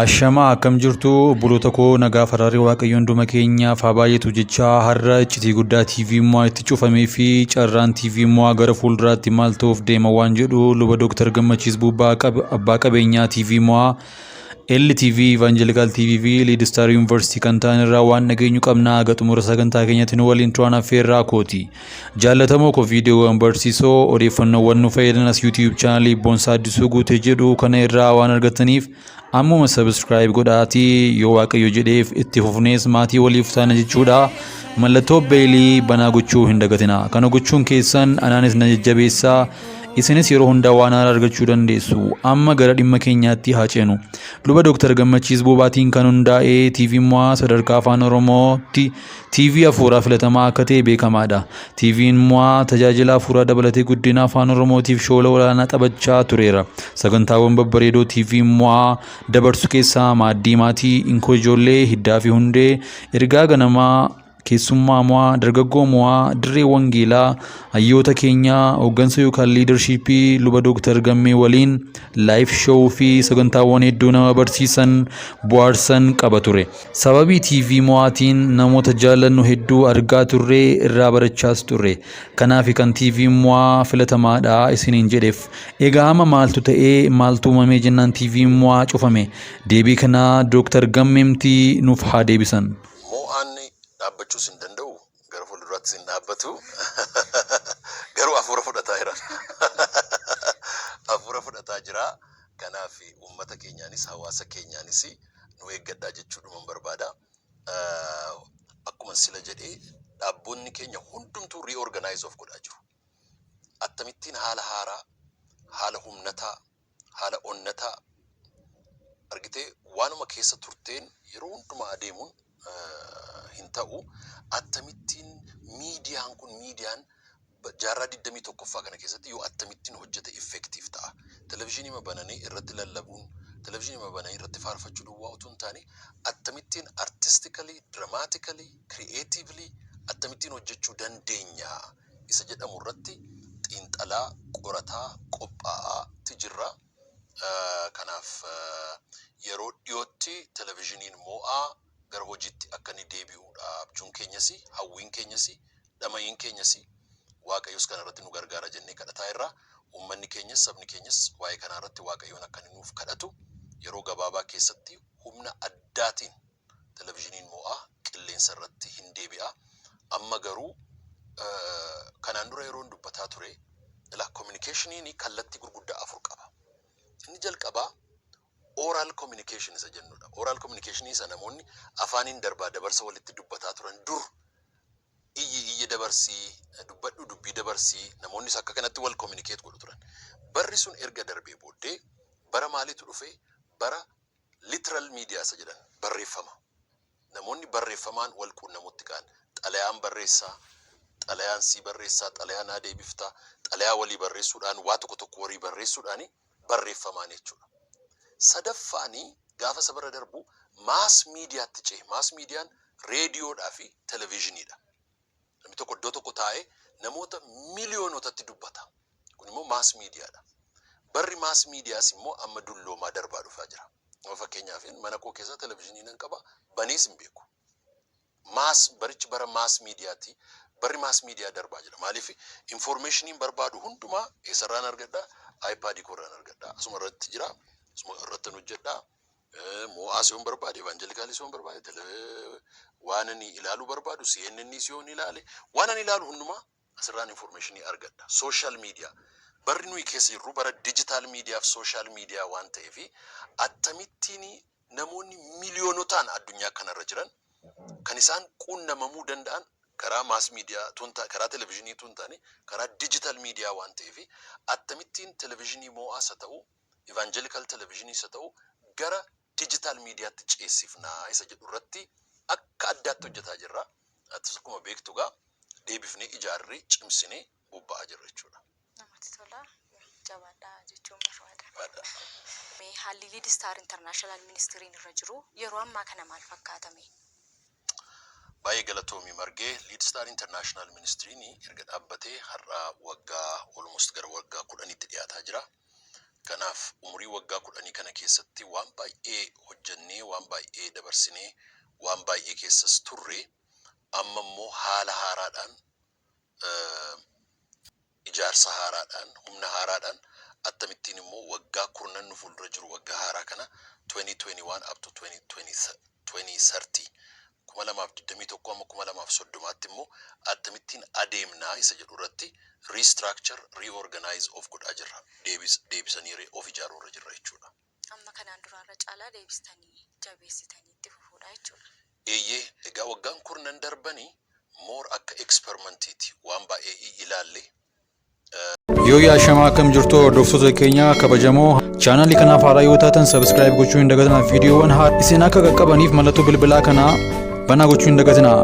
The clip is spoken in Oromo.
Ashamaa, akkam jirtu obboloota koo? Nagaa faraarri Waaqayyoon hunduma keenyaaf haa baay'atu jechaa, har'a iccitii guddaa TV Mo'aa itti cufamee fi carraan TV Mo'aa gara fuulduraatti maal ta'uuf deema waan jedhu luba Dooktar Gammachiis Bubbaa, abbaa qabeenyaa TV Mo'aa, LTV, Evangelical TV fi Lead Star University kan ta'an irraa waan nageenyu qabnaa. Haga xumura sagantaa keenyatti nu waliin turan affeerraa kooti. Jaallatamoo koo, viidiyoowwan barsiisoo, odeeffannoowwan nu fayyadan as YouTube chaanalii Boonsaa Addisuu Guutee jedhu kana irraa waan argataniif ammuma subscribe godhaatii, yoo Waaqayyo jedheef itti fufnees maatii waliif taana jechuudha. Mallattoo beelii banaa gochuu hin dagatina. Kana gochuun keessan anaanis na jajjabeessaa. Isinis yeroo hundaa waan haaraa argachuu dandeessu. Amma gara dhimma keenyaatti haa ceenu. Luba Dooktar Gammachiis Buubaatiin kan hundaa'e TV Mo'aa sadarkaa Afaan Oromootti TV hafuuraa filatamaa akka ta'e beekamaadha. TV'n Mo'aa tajaajila hafuuraa dabalatee guddina Afaan Oromootiif shoora olaanaa taphachaa tureera. Sagantaawwan babbareedoo TV Mo'aa dabarsu keessaa Maaddii Maatii, Inkoo Ijoollee, Hiddaa fi Hundee, Ergaa Ganamaa, Keessummaa Mo'aa, Dargaggoo Mo'aa, Dirree Wangeelaa, Hayyoota Keenyaa, hooggansa yookaan leadershipii luba Dooktar Gammee waliin live show fi sagantaawwan hedduu nama barsiisan, bohaarsan qaba ture. Sababii TV Mo'aatiin namoota jaallannu hedduu argaa turre, irraa barachaas turre. Kanaaf kan TV Mo'aa filatamaadha isiniin jedheef. Egaa amma maaltu ta'ee, maaltu uumamee jennaan TV Mo'aa cufame? Deebii kanaa Dooktar Gammeemtii nuuf haa deebisan. Mo'aan dhaabbachuus hin danda'u, gara fuulduraattis hin dhaabbatu. Garuu hafuura fudhataa jira. Hafuura fudhataa jira. Kanaaf uummata keenyaanis hawaasa keenyaanis nu eeggadhaa jechuudhuman barbaada. Akkuma sila jedhee, dhaabbonni keenya hundumtuu reorganize of godhaa jiru. Akkamittiin haala haaraa, haala humnataa, haala onnataa argitee waanuma keessa turteen yeroo hundumaa adeemuun hin ta'u. Akkamittiin miidiyaan kun, miidiyaan jaarraa 21ffaa kana keessatti yoo akkamittiin hojjete effective ta'a? Televizyiinii bananii irratti lallabuun, televizyiinii bananii irratti faarfachuu duwwaa utuu hin taane, akkamittiin artistically, dramatically, creatively akkamittiin hojjechuu dandeenya isa jedhamu irratti xiinxalaa, qorataa, qophaa'aatti jirra. Kanaaf yeroo dhiyootti televizyiiniin Mo'aa gara hojiitti akka inni deebi'uudha abjuun keenyas, hawwiin keenyas, dhama'iin keenyas. Waaqayyos kana irratti nu gargaara jennee kadhataa irraa. Uummanni keenyas, sabni keenyas waa'ee kanaa irratti Waaqayyoon akka inni nuuf kadhatu. Yeroo gabaabaa keessatti humna addaatiin televizyiiniin Mo'aa qilleensa irratti hin deebi'a. Amma garuu kanaan dura yeroon dubbataa ture, ilaa, communicationiin kallattii gurguddaa afur qaba. Inni jalqabaa oral communication isa jennudha. Oral communication isa namoonni afaaniin darbaa dabarsa walitti dubbataa turan dur, iyyi iyya dabarsii, dubbadhu dubbii dabarsii, namoonnis akka kanatti wal communicate godhu turan. Barri sun erga darbee booddee bara maaliitu dhufe? Bara literal media isa jedhan, barreeffama. Namoonni barreeffamaan wal quunnamutti ka'an. Xalayaan barreessaa, xalayaan sii barreessaa, xalayaa naa deebiftaa, xalayaa walii barreessuudhaan, waa tokko tokko walii barreessuudhaan, barreeffamaan jechuudha. Sadaffaanii gaafa sabara darbu mass mediatti ce'e. Mass mediaan reediyoodhaa fi televezyiiniidha. Namni tokko iddoo tokko taa'ee namoota miliyoonotatti dubbata. Kun immoo mass mediadha. Barri mass medias immoo amma dulloomaa darbaa dhufaa jira. Amma fakkeenyaaf mana koo keessa televezyiinii nan qaba, banees hin beeku. Mass barichi bara mass mediati. Barri mass media darbaa jira. Maaliif? Informationiin barbaadu hundumaa eessarraan argadhaa? iPadii koorraan argadhaa. Asuma irratti jira. Asuma irratti hojjedhaa. Mo'aas yoon barbaade, Evangelicalii yoon barbaade, waan ani ilaaluu barbaadu, CNN yoon ilaale, waan ani ilaalu hundumaa asirraan informationii argadha. Social media. Barri nuyi keessa jirru bara digital media fi social media waan ta'eef, akkamittiin namoonni miliyoonotaan addunyaa kanarra jiran kan isaan quunnamamuu danda'an karaa mass media, karaa televezyiinii tun taane, karaa digital media waan ta'eef, akkamittiin televezyiinii Mo'aas haa ta'u, Evangelical televezyiiniis haa ta'u, gara digital mediatti ceesifnaa isa jedhu irratti akka addaatti hojjetaa jirra. Atis akkuma beektu gaa deebifnee ijaarree cimsinee bobba'aa jirra jechuudha. Namatti tola. Jabaadhaa jechuun barbaada. Mee haalli Lead Star International Ministryn irra jiru yeroo ammaa kana maal fakkaatame? Baay'ee galatoomii Margee. Lead Star International Ministryn erga dhaabbatee har'a waggaa almost gara waggaa 10tti dhiyaataa jira. Kanaaf umurii waggaa 10 kana keessatti waan baay'ee hojjennee, waan baay'ee dabarsinee, waan baay'ee keessas turre. Amma immoo haala haaraadhaan, ijaarsa haaraadhaan, humna haaraadhaan akkamittiin immoo waggaa 10 nu fuuldura jiru, waggaa haaraa kana 2021 up to 2030, 2021 amma 2030tti immoo akkamittiin adeemnaa isa jedhu irratti restructure, reorganize of godhaa jirra. Deebisanii of ijaaruu irra jirra jechuudha. Amma kanaan duraarra caalaa deebistanii jabeessitanii itti fufuudha jechuudha. Eeyyee, egaa waggaan 10 darbanii more akka experimentiiti, waan baay'ee ilaalle. Yoo yaashamaa, akkam jirtu hordoftoota keenya kabajamoo? Chaanalii kanaaf haaraa yoo taatan subscribe gochuu hin dagatinaa. Viidiyoowwan haaraa isin akka qaqqabaniif mallattoo bilbilaa kanaa banaa gochuu hin dagatinaa.